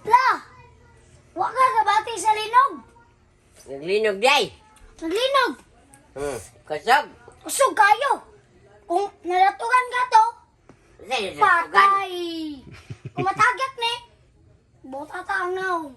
La! Wa ka kabati sa linog. Naglinog day. Naglinog. Kusog. Usog kayo. Kung nalatugan ka to, Sa'yo, nalatugan. patay. Kung matagyak ni, bota ta ang naong.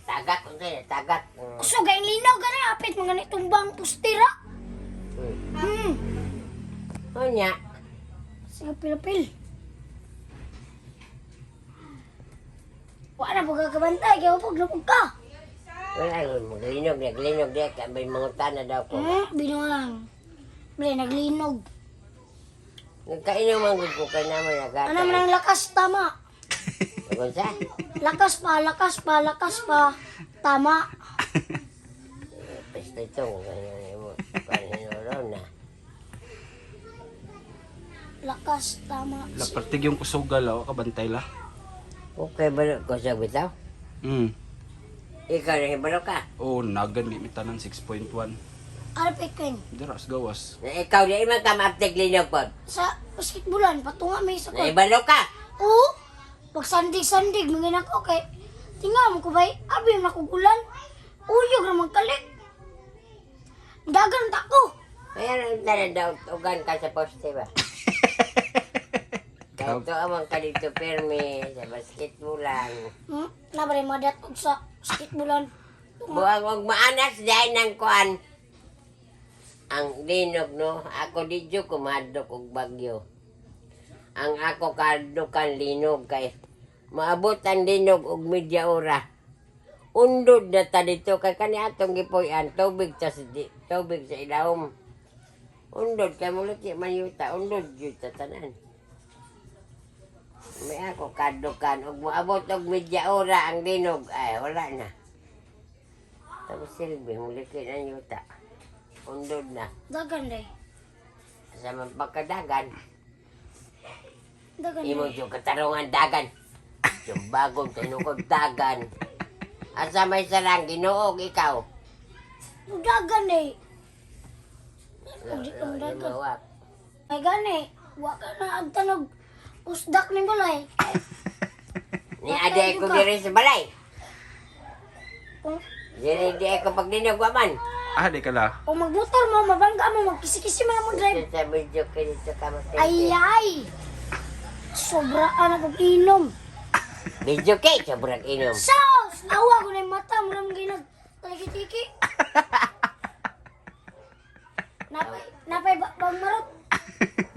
Tagak, kung sa'yo, tagak. Usog ang linog gani apit mga nitumbang pustira. Unya, Sige pilapil. Wa na pag kabantay kay upog na pug ka. Wala, maglinog, naglinog day. Kaya may mga tana daw ko. Binuang. Bale, naglinog. Nagkainom ang gud ko kay naman nagata. Ano man ang lakas tama. Kung sa? Lakas pa, lakas pa, lakas pa. Tama. Pesta ito, ganyan mo. Paninuro na. Lakas, tama. La pertig yung kusugal la, wa ka bantay la. Okay, balo ko sa bitaw. Ikaw na hibalo ka. Oh, nagan mi tanan 6.1. Ano pa ikin? Dira sa gawas. Na ikaw di man ka maaptig linog pod. Sa basketballan, patunga may sa Na court. ibalo ka. Oo. Pag sandig-sandig, mangin ako kay tinga mo ko bay, abi na kugulan. Uyog ra man kalik. Dagan ta ko. Kaya ang tanan daw ugan ka sa poste ba. Kaya ito amang ka dito pirmi sa basketballan. Nabray madat og sa basketballan. Tunga. Buang og maanas dahil ng kuan. Ang linog no, ako di jud kumadlok og bagyo. Ang ako kadlokan linog kay maabot ang linog og media ora. Undod na ta dito kay kani atong gipuy-an tubig ta sa tubig sa ilawom. Undod kay mulaki man yuta, undod jud ta tanan. May ako kadlokan og maabot og media ora ang linog ay wala na. Tapos silbi, mulaki na yuta. Undod na. Dagan day. Sa man pagkadagan, Dagan imo day. yung katarungan dagan. Yung bagong tinukod dagan. Asa may sarang ginuog ikaw. Dagan day. Di ka dagan. Imo Ay gani, wa ka na agtanog usdak ni balay. Ni ade ko diri sa balay. Kung Diri di ako pagdinog wa man. Ah, di ka la. kung magmotor mo, mabangga mo, magkisi-kisi man mo drive. Sa video kay dito ka mo. Ay ay. Sobra ka na pag inom. Video kay sobrang inom. Sauce! Awa ko na yung mata, muram ginag talikitiki. Napay, napay ba, bang marot?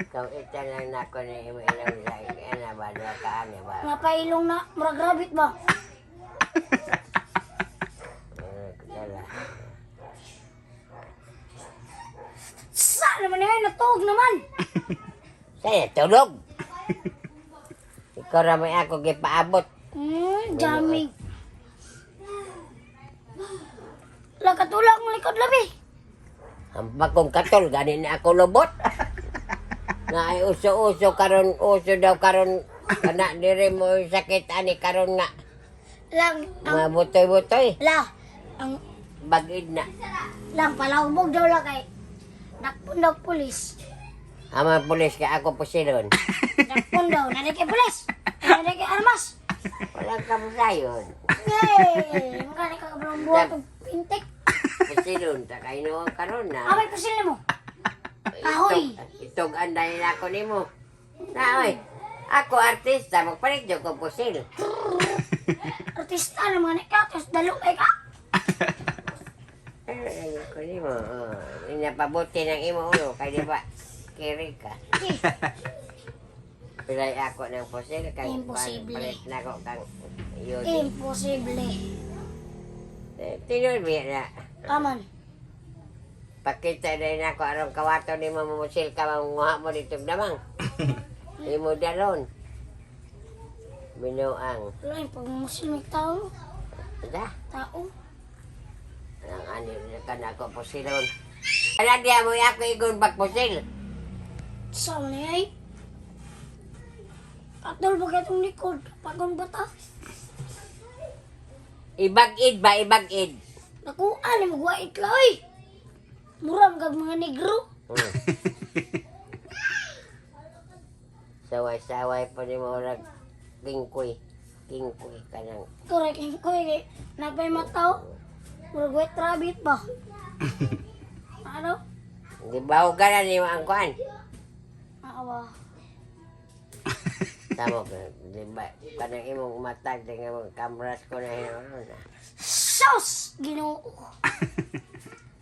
Kung ito lang nako na imo inom sa ana ba duha ka ani ba. Napay ilong na, murag rabbit ba? Eh, dala. Sa naman na yun, natuog naman. Saya tulog. Ikaw ra may ako gipaabot. Jamming. La, katulak ang likod labi. Ang kong katol, gani na ako lobot. Na ay uso-uso karon, uso daw karon kana diri mo sakit ani karon nga Lang, ang, mga butoy-butoy la, ang, bagid na. lang, palahubog daw la kay, dakpon daw pulis. Ama pulis ka ako pusilon. Dakpon daw, naday kay pulis. Naday kay armas. Walang kamusayon. Yay! Magkano ka kabrang buhat og pintik? Pusilon ta kay no karon na. Amay pusil nimo. Kahoy. Itog anday na ako nimo. Na oy. Ako artista magpalit jud ko pusil. Artista na mga ka, tapos dalo ay ka. Ano ako nimo? Oh, inapabuti ng imo ulo kay di ba kiri ka. Eh, Pilay ako ng pusil kay Imposible. palit na ko kang yun. Imposible. Eh, tinuod ba na? Aman. Pakita na rin ako aron kawato ni mo mamusil ka manguha mo dito damang. Imo dalon. Binuang. Wala yung pagmusil may tao. Da? Tao. Ang ani na ka na ako pusilon. Ala diya mo ako igon pagpusil. Sa ni ay. Atol ba katong likod? Pagon ba ta? Ibag-id ba, ibag-id. Nakuha ni magwait la oy. Mura man kag mga negro. Saway-saway pa ni mo rag kingkoy. Kingkoy ka nang. Correct ko eh. Napay mataw. Murag white rabbit ba? Ano? Di ba ka na ni ang kuan? Awa. Tama ka. Di ba? Kanang imong mata, di nga mong kamras ko na hinuon. Sus! Ginoo.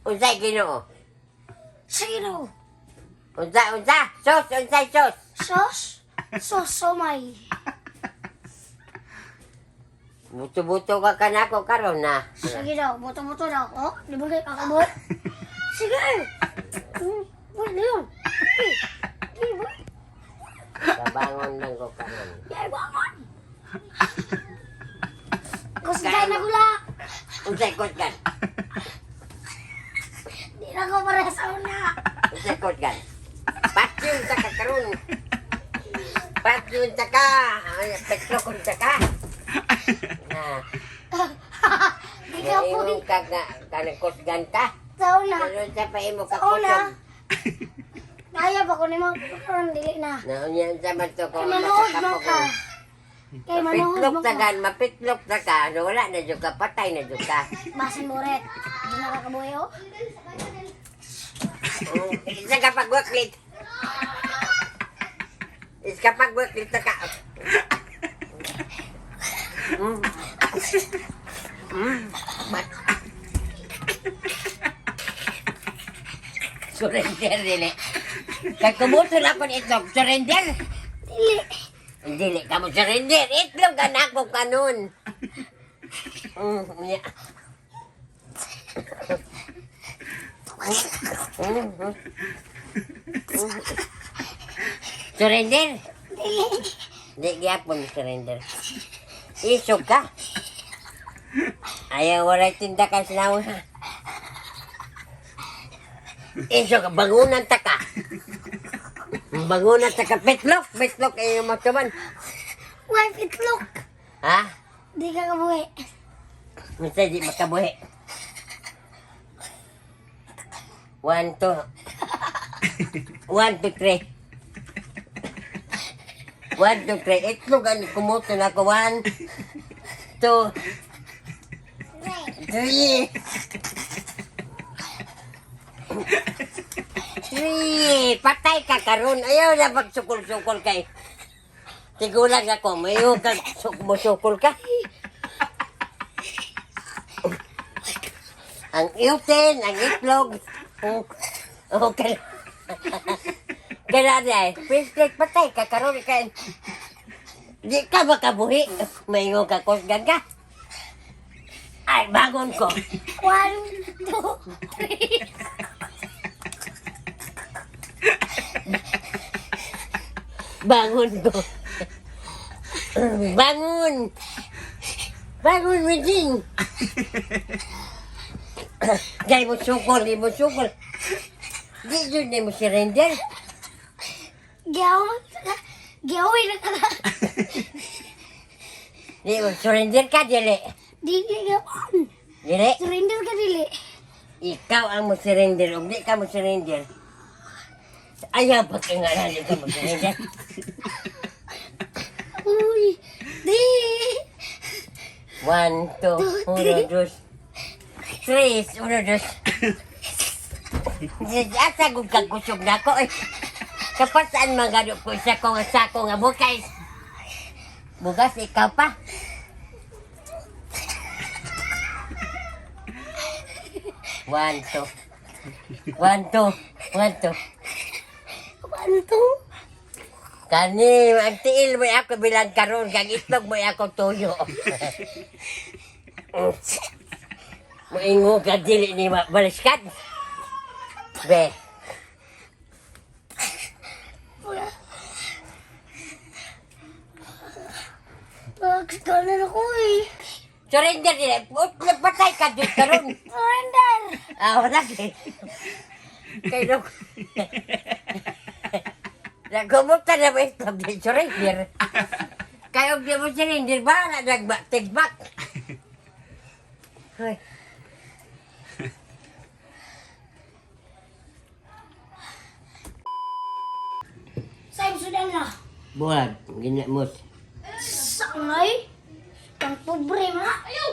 Unsay Ginoo? Sa Ginoo. Unsa, unsa? Sos, unsay sos? Sus? Sus, somay. Buto-buto ka kanako karon na. Sige daw, buto-buto daw. Oh, di ba kayo kakabot? Sige! Wait, yun. Di, di ba? Kabangon lang ko karon. Yay, bangon! Kusgan na gula! Unsay kotgan? Di na ko para sa una. Unsay kotgan? Patyon ta ka karon. Patyon ta ka. Ay, Petrokon ta ka. Na. Di ka po. Ingon ka nga kanang kotgan ka. Sa una. Karon sa pa imo ka Sa una. kusog. Kaya ba ko ni mo? Karon dili na. Na unya unsa man to Kay kung manood mo makakapog. ka. Kay manood Mapitlok mo ta ka. gan, mapitlok ta ka. No, wala na jud ka, patay na jud ka. Basin mo rin. Di na kakabuhay oh. Oh, isa ka pagwaklit. Isa ka pagwaklit ta ka. Mm. Mm. Surrender dili. Kay kumuto na akong itlog, surrender. Dili. Dili ka mo surrender. Itlog anak ko kanon. Yeah. Surrender. Dili. Di gyapon surrender. Isog ka. Ayaw wala tinda ka sa ha. Isog ka, bangunan ta ka. Bangunan ta ka. Petlok, petlok ay matuman. Wife itlog. Ha? Di ka kabuhi. Minsan di makabuhi. One, two. One, two, three. One, two, three. Itlog ang kumuto na ako. One, two, three. Three. Patay ka karon. Ayaw na pagsukol-sukol kay. Tigulang ako. Mayo ka musukol ka. Ang iutin, ang itlog. Okay. Kailan na eh. Please, patay ka karon ka. Di ka makabuhi. Maingo ka, kusgan ka. Ay, bangon ko. One, two, three. Bangon ko. Bangon. Bangon, Wijing. Dahil mo sukol, di mo sukol. Di yun di mo surrender. Giyaw. Giyawin na ka. Di mo surrender ka, dili. Di ka gapon. Dili. Surrender ka dili. Ikaw ang mo surrender, ug di ka mo surrender. Ayaw pagkingalan, di ka mo surrender. Uy. Di. One, two, uno, dos, tres, uno, dos. Asa gud kag kusog na ko eh. Kapasaan man gano ko isa ko nga sako nga bukay. Bugas ikaw pa. One, two. One, two. One, two. One, two. Kani, ang tiil mo ako bilang karon kag itlog mo ako tuyo. Moingo ka dili ni baliskat. Be, Pagkanan ako eh. Surrender dili. Ut, patay ka jud karon. Surrender. Ah, wala kay. Kay no. Nagkumuta na ba ito? Di surrender. Kay og di mo surrender ba na nagba take back. Hoy. Sa sudan na. Buhat, ginamos. Sa ngay. Pang pobre man. Ayaw.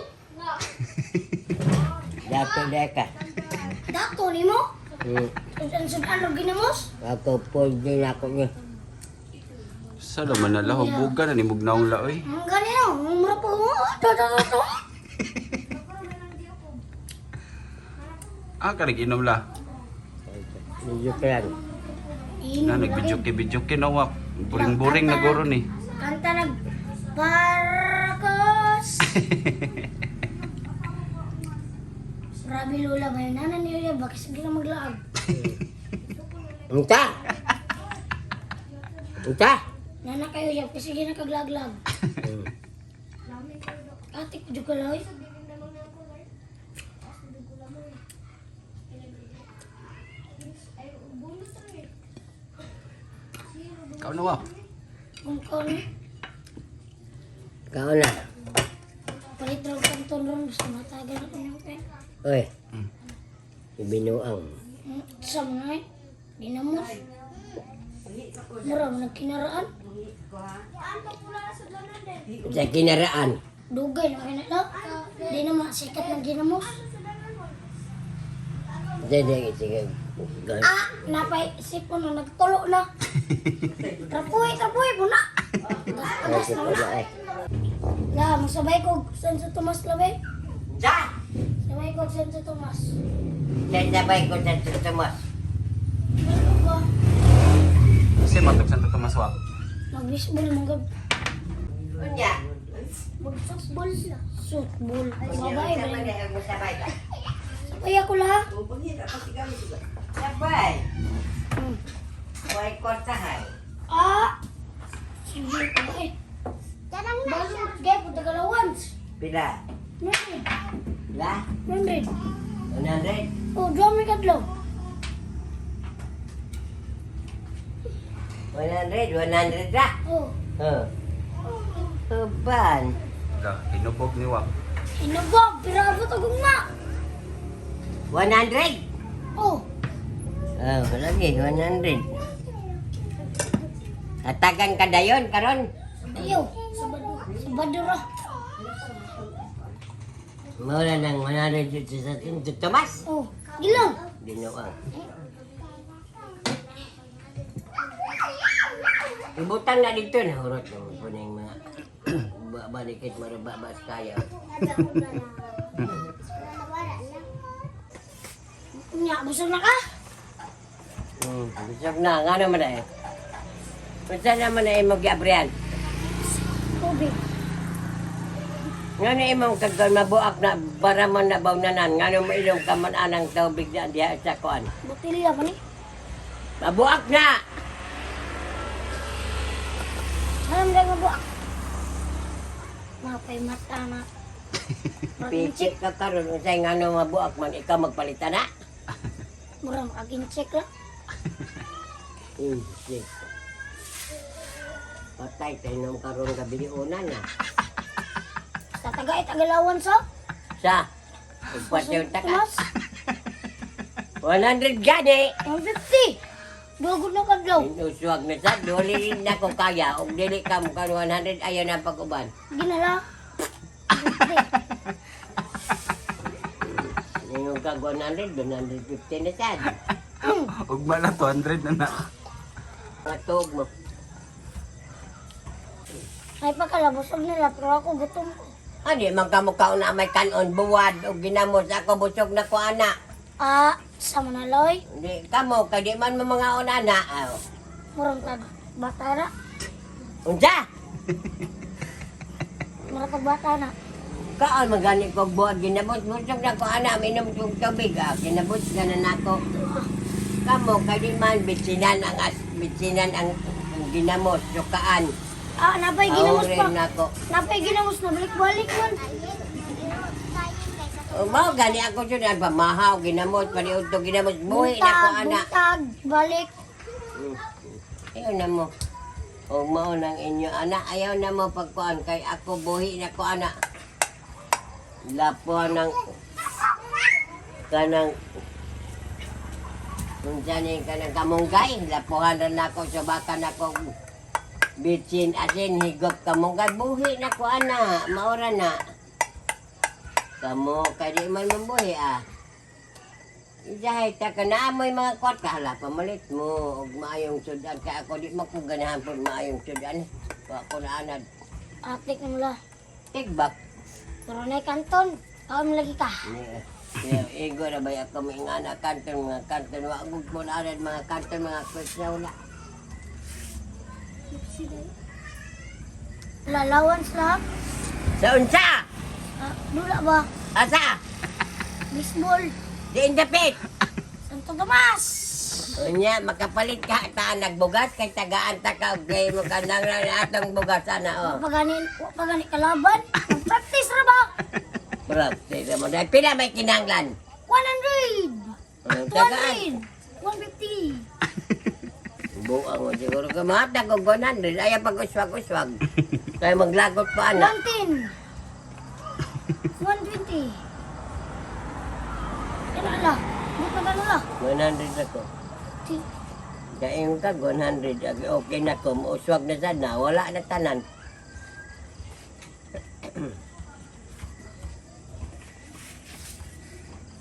Dato deka. Dato nimo. Sudan-sudan og ginamos. Ako po din ako ni. Sa laman na la, hubugan na ni mugnaong la oy. Ang gani no, mura pa mo. To to to to. Ah, karig inom la. Medyo klan. Inom Na lagi. nagbijoke-bijoke na wak. Boring-boring na guro ni. Kanta nag Parkos. Grabe lola ba yun? Nana ni Yulia, bakit sige na maglaag? Unta. Unta. Nana kayo siya, kasi sige na kaglaag-laag. Ate ko juga lang. Ikaw na wak. Kung kano, Kao na. palit raw kanton ron, basta matagal ako niyang pera. Oy. Ibinuang. Sa mga eh, ginamos. Mura mo nagkinaraan. Sa kinaraan. Dugay na kayo na lang. Di na masikat ng ginamos. Dede sige. Ah, napay sipon na nagtulo na. Trapuhi, trapuhi po na. Agas na na. eh. La, masabay ko Santo Tomas labi. Da. Sabay ko Santo Tomas. Sabay ko sa Tomas. Ano ba? Kasi matog Santo Tomas wak. Mag-baseball mga Unya. mag-softball sila. Softball. Babae ba Sabay yun? na sabay ka. Sabay ako la. Sabay. Way kwartahay. Ah! Sige, babae. Baso, gaya po tagalawans. Pila? 100. La? 100. 100? Oh, dua may kadlaw. 100, 100 ra. Oh, Oh. Uban. La, hinubog ni wak. inubog, pirabot agong na. 100? Oh, Oh, lagi 100. Hatagan ka dayon karon. ayaw. Sabado. Sabado ra. Mura nang 100 dito sa Santo Tomas. Oh, gilang. Binuang. Ibutang na dito na hurot na po na yung mga balikit marababas kaya. Nya, busog na ka? Busog na, nga naman eh. Unsa naman na imong giabrihan? Tubig. Nga na imong kagol mabuak na bara man na bawnanan, nga na mailong ka man anang tubig na diha sa kuan. Botilya pa ni. Mabuak na! Alam na mabuak. Mapay mata na. Pichik ka karon unsay nga no mabuak man ikaw magpalitan na. Murang aging check lang. Sige. Patay tayo nung karon gabi una na. Sa tagay tagalawan sa. Sa Pagpatay ta ka. Tomas, 100 gani. 150. Dugod na kadlaw. Inusuwag na sa duli na ko kaya og dili ka mo kan 100 ayaw na pag-uban. Ginala. 150. Ningon ka 100, 150 na sad. Ugma na 200 na na. Matug mo. Ay pagkalabusog nila pero ako gutom ko. Ani man ka mo kaon na may kanon buwad og ginamos ako busog na ko ana. Ah, sa manaloy. Di kamo kay di man mo mga ana. Aw. Murang tag bata na. Unsa? Murang tag bata na. Kaon man gani ko buwad ginamos busog na ko ana minom kog tubig ah ginamos na na nako. Kamo kay di man bitsinan ang as bitsinan ang ginamos sukaan. Ah, napay ginamos pa. Aurin nako. Napay ginamos na balik-balik man. O, mao gani ako jud ang pamahaw ginamot paniudto ginamot buhi na ko Buntag, ana. buntag, balik. Ayaw na mo. O mao nang inyo ana, ayaw na mo pagkuan kay ako buhi na ko ana. Lapo ng kanang kung saan yung kanang kamunggay, lapuhan na nako sa baka nako bitsin asin higop kamunggay, buhi na ko ana, maura na. Kamo kay di man mabuhi ah. Ijahay ta ka na amoy mga kwarta hala pamalit mo og maayong sudan kay ako di man ko ganahan pud maayong sudan. Wa ko na anad Atik mo la. tigbak. Pero na kanton, kaon lagi ka. Ni igo na ba ako may nga na kanton mga kanton wa gud ko na anad mga kanton mga kwetsa wala. Lalawan sila. Sa unsa? Ah, dula ba? Asa? Baseball. Di indapit. Santo Tomas. Unya makapalit ka ta nagbugas kay tagaan ta ka og kay mo kanang na atong bugas ana oh. Wa pa gani kalaban. Practice ra ba? Practice mo dahil pila may kinanglan. 100. Ang tagaan. 200. 150. Buang mo siguro ka mahatag og 100 ayaw pag uswag-uswag. Kay maglagot pa ana. 110. 120. Ano ala? Buta ka la. 100 ako. Daing ka 100 Ag- okay na ko uswag na sad na wala na tanan.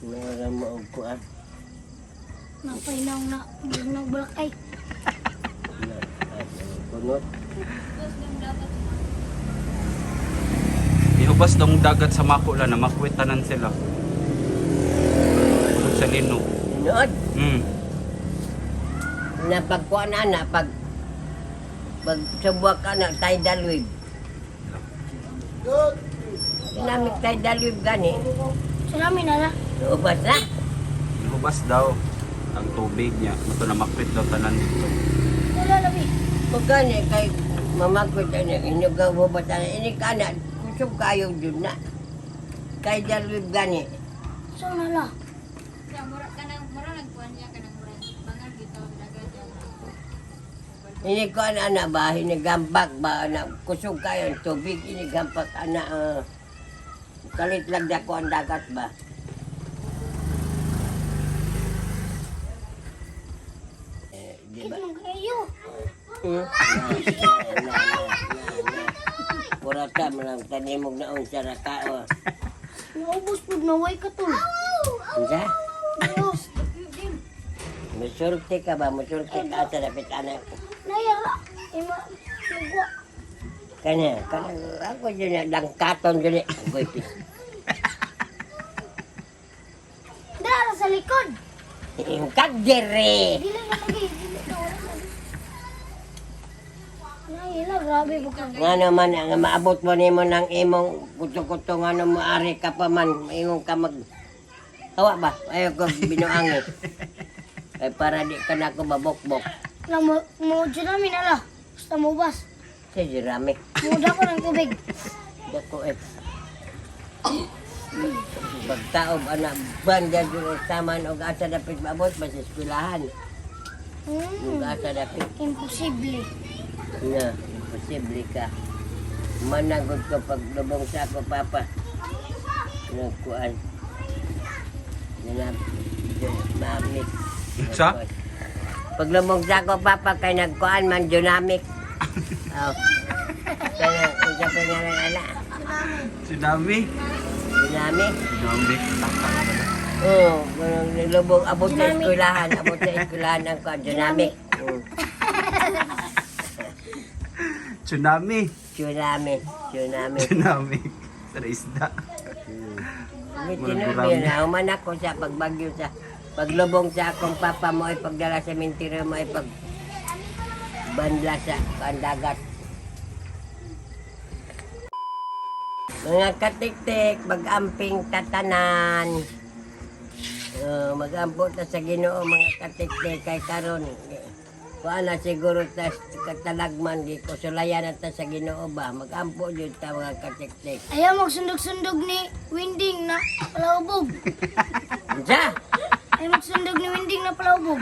Nara mo og kuan. Napainaw na na balakay. Na, ay, kunot. Ihubas dong dagat sa Mako la na makwit tanan sila. Tungod sa linog. Tinuod. Na pagkuan ana pag pag subwak ka na tidal wave. Dinamik tidal wave gani. Salami na la. Ubas na. Ihubas daw ang tubig niya. Mato na makwit daw tanan dito. Wala labi. Pag gani kay mamakwit ani inugaw mo ba tanan ini kana kusog kayo jud na. Tidal wave gani. So na la. Kaya mura kanang mura nagkuan niya kanang mura bangal bitaw dagat yan. Ini ko ana ana ba hinigambak ba ana kusog kayo ang tubig inigampak ana kalit lang dako ang dagat ba. Eh, di Kit ba? man kayo. Hmm? Na, na, na, na, na. Purata man ang tanimog na unsa ra ka oh. Naubos pud na way ka tol. Unsa? Naubos. Musulti ka ba? Musulti ka sa dapit anak. Nayara. Ima nagwa. Kanya, kana ako dyan na dangkaton dyan eh. Agoy, pis. Dara sa likod. Kagdiri! Dili na lagi. Dili na wala lagi. Nahila, grabe ba ka? Nga naman, ang maabot mo nimo ng imong kuto-kuto nga no maari ka pa man, ingon ka mag... Hawa ba? Ayaw ko binuangi. Ay para di ka na ako mabokbok. Na mo mo tsunami na la. Basta mo bas. Sige, rami. Muda ko ng tubig. Dako eh. Pagtaob, anak, banda dyan taman og asa dapit maabot, ba sa eskwelahan. Ug asa dapit. Imposible. Na, imposible ka. Managod ko paglubong sa ako, Papa. Nagkuan. Nanab, mamik. Sa? Paglubong sa ako, Papa, kay nagkuan man, dynamic. Oh. Kaya, unsa pa nga ng ala? Tsunami. Dynamic? Tsunami. Oo, oh, nilubong, abot sa Dynamic. eskwelahan, abot sa eskwelahan ang kuan, dynamic. Tsunami. Tsunami, tsunami. Tsunami. Sa isda. May Murag tinubi gurami. na, human ako sa pagbagyo sa paglubong sa akong papa mo ay pagdala sa mentira mo ay pag bandla sa kandagat. Mga katiktik, mag-amping tatanan. Magampo ta sa Ginoo mga katiktik kay karon. Kuan na siguro tas katalagman gi ko sulayan na ta sa Ginoo ba. Magampo jud ta mga katiktik. Ayaw magsundog-sundog ni Winding na palaubog. Unsa? Ayaw magsundog ni Winding na palaubog.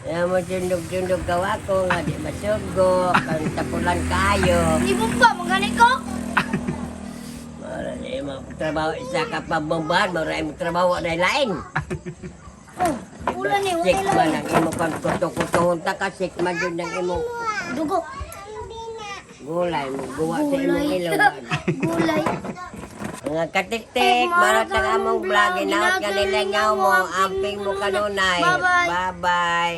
Ayaw mo sundog-sundog gawa ko nga di masugo, kan tapulan kayo. Ni Bumba, magani ko. Mara ni mo trabaho isa ka pabombahan, mara imo trabaho na lain. Oh, ulan ni, Sik wala man lang. ang imo kan kuto-kutohon ta ka sik man jud ang imo Dugo. gulay mo guwa sa imong Gulay. ilong. Gulay. Mga katiktik, marot ang among vlog, ginaot ka nilingaw mo, amping mo kanunay. Bye-bye. Bye-bye.